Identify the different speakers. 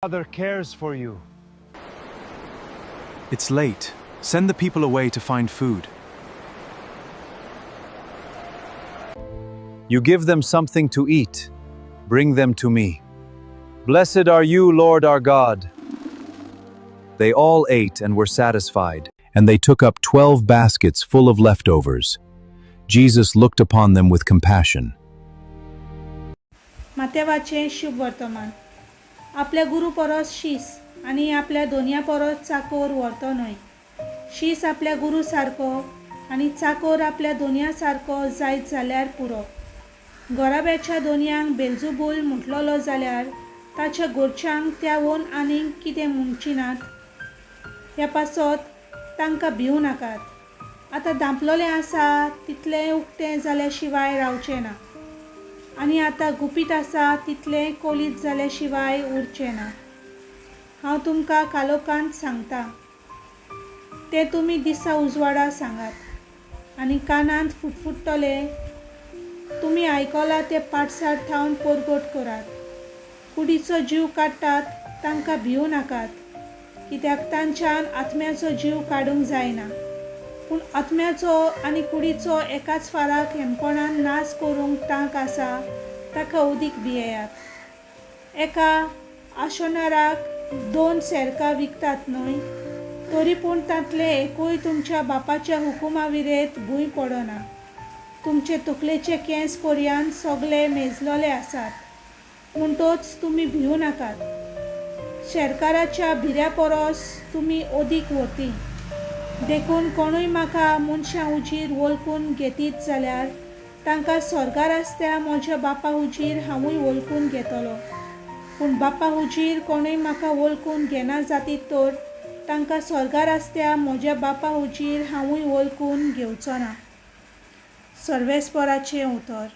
Speaker 1: Father cares for you.
Speaker 2: It's late. Send the people away to find food.
Speaker 1: You give them something to eat. Bring them to me. Blessed are you, Lord our God. They all ate and were satisfied, and they took up 12 baskets full of leftovers. Jesus looked upon them with compassion.
Speaker 3: मातेवाचें शुभ वर्तमान. आपल्या गुरू परस शीस आनी आपल्या दोनया परस चाकोर व्हरतो न्हय. शीस आपल्या गुरू सारको आनी चाकोर आपल्या दोनया सारको जायत जाल्यार पुरो. घराब्याच्या दोनयांक बेलजुबूल म्हटलेलो जाल्यार ताच्या घरच्यांक त्यावून आनीक कितें म्हणची नात? ह्या पासत तांकां भिवू नाकात. आतां धांपलोलें आसा तितलें उक्तें जाल्या शिवाय रावचें ना, आनी आतां गुपीत आसा तितलें कोलीत जाल्या शिवाय उरचें ना. हांव तुमकां कालोकांत सांगता तें तुमी दिसा उजवाडा सांगात, आनी कानांत फुटफुट्टले तुमी आयकलां तें पाटसार थावन परगट करात. कुडीचो जीव काडटात तांकां भिवू नाकात, कित्याक तांच्यान आत्म्याचो जीव काडूंक जायना, पूण आत्म्याचो आनी कुडीचो एकाच फाराक हेमकोणान नाश करूंक तांक आसा ताका उदीक भियेयात. एका आशोनाराक 2 सेरकां विकतात न्हय? तरी पूण तांतलें एकूय तुमच्या बापाच्या हुकुमा विरेत भूंय पडना. तुमचे तकलेचे केंस पर्यान सगळे मेजलोले आसात, म्हणटोच तुमी भिवू नाकात. शेरकाराच्या भिऱ्या परस तुमी अदीक व्हरती. देखून कोणूय म्हाका मनशां हुजीर वळखून घेतीत जाल्यार तांकां स्वर्गार आसत्या म्हज्या बापा हुजीर हांवूय वळखून घेतलो. पूण बापा हुजीर कोणूय म्हाका वळखून घेना जातीत तर तांकां स्वर्गार आसत्या म्हज्या बापा हुजीर हांवूय वळखून घेवचो ना. सर्वेस्पराचें उतर.